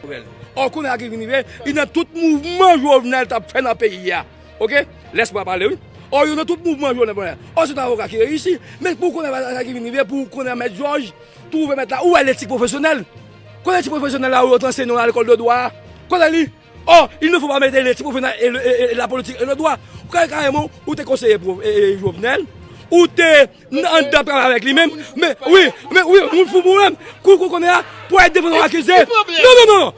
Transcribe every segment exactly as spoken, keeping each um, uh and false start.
Jovenel. Ò, kounye a ki vin rive, li nan tout mouvman Jovenel t ap fè nan peyi a. Oke? Lès mwen pale, wi. Ò, yo nan tout mouvman Jovenel. Ò, se yon avoka ki reyisi. Men pou kounye a sa ki vin rive, pou kounye a Mèt Jòj, twouve mèt la, ou wè letik pwofesyonèl. Kote letik pwofesyonèl la, ou yo t anseye nou nan lekòl de dwa a? Kote li? Ò, il ne faut pas mettre letik pwofesyonèl e, le- e, e, e la politik e le dwa. Ou ka kareman, ou te konseye pwof- e, e, Jovenel, ou te n- anndan travay avèk li menm. Men, wi, men, wi, moun fou pou menm. Kou, kou konnen a, pou al defann yon akize. Non, non, non, non.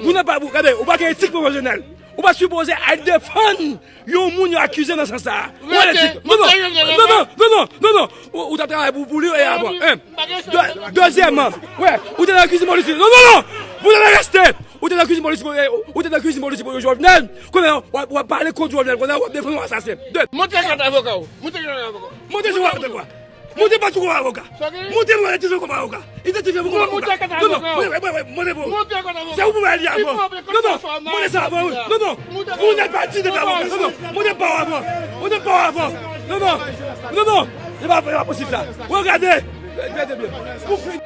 Ou pa, ou pa gen etik pwofesyonèl. Ou pa sipoze al defann yon moun yo akize nan sans sa a. Ou wè letik. Non, non, non, non, non, non, non. Ou, ou t ap travay pou, pou li, e apre. Dezyèmman, wè, ou te nan kizin polis. Non, non, non. Ou te nan reste. Ou te nan kizin polis, ou te nan kizin polis pou Jovenel. Konnen w ap, w ap pale kont Jovenel, konnen w ap defann yon asasen. De. Monte kat avoka w. Monte kat avoka w. Monte sou avoka. Monte pa sou avoka. Monte mwen identifye w kòm avoka. Identifye w kòm avoka. Non, non, mwen, mwen, mwen, monte pou. Se ou pou mwen li avan. Non, non, monte sa avan, wi. Non, non. Ou nèt pa di de avoka. Non, non, monte pa avan. Monte pa avan. Non, non. Non, non. E pa, e pa posib sa. Regade. Gade byen. Ou fin.